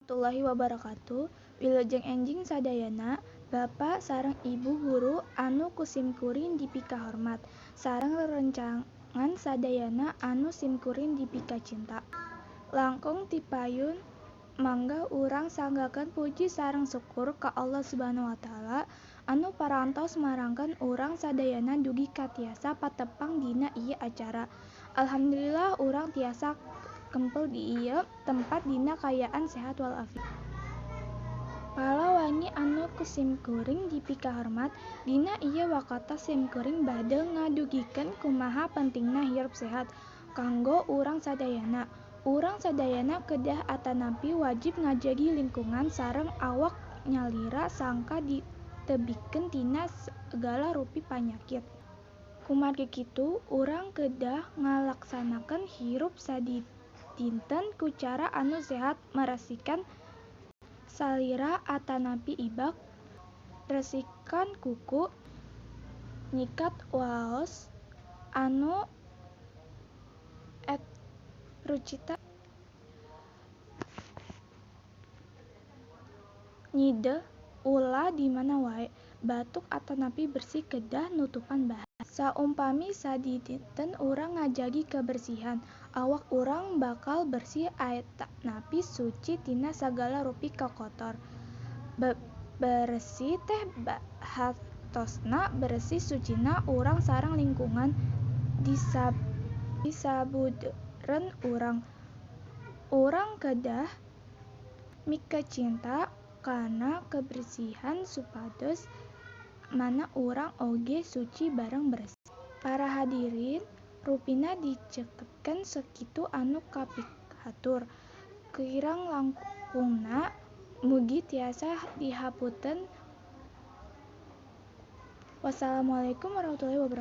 Warahmatullahi wabarakatuh. Wilujeng enjing sadayana, Bapak sareng Ibu guru anu ku simkuring dipikahormat, sareng rerencangan sadayana anu simkuring dipikacinta. Langkung ti payun mangga urang sanggakeun puji sareng syukur ka Allah Subhanahu wa taala anu parantos marangkeun urang sadayana dugi ka tiasa patepang dina ieu acara. Alhamdulillah urang tiasa kempel di ieu tempat dina kaayaan sehat walafiat. Palawangi anu ku simkuring dipikahormat, dina ieu waktos simkuring bade ngadugikeun kumaha pentingna hirup sehat kanggo urang sadayana. Urang sadayana kedah atanapi wajib ngajagi lingkungan sareng awak nyalira sangkan ditebihkeun tina sagala rupi panyakit. Kumargi kitu, urang kedah ngalaksanakeun hirup sadidinten ku cara anu sehat, meresikan salira atanapi ibak, resikan kuku, nyikat waos anu rucita, nyideuh ulah di mana wae, batuk atanapi bersin kedah nutupan bahan. Saumpami sadidinten urang ngajagi kebersihan, awak urang bakal bersih atanapi suci tina sagala rupi kakotor. Beberesih teh hartosna beresih sucina urang sareng lingkungan di sabudeureun urang. Urang kedah mikacinta kana kebersihan supados mana urang oge suci bareng beresih. Para hadirin, rupina dicekapkeun sakitu anu kapihatur. Kirang langkungna mugi tiasa dihapunten. Wassalamualaikum warahmatullahi wabarakatuh.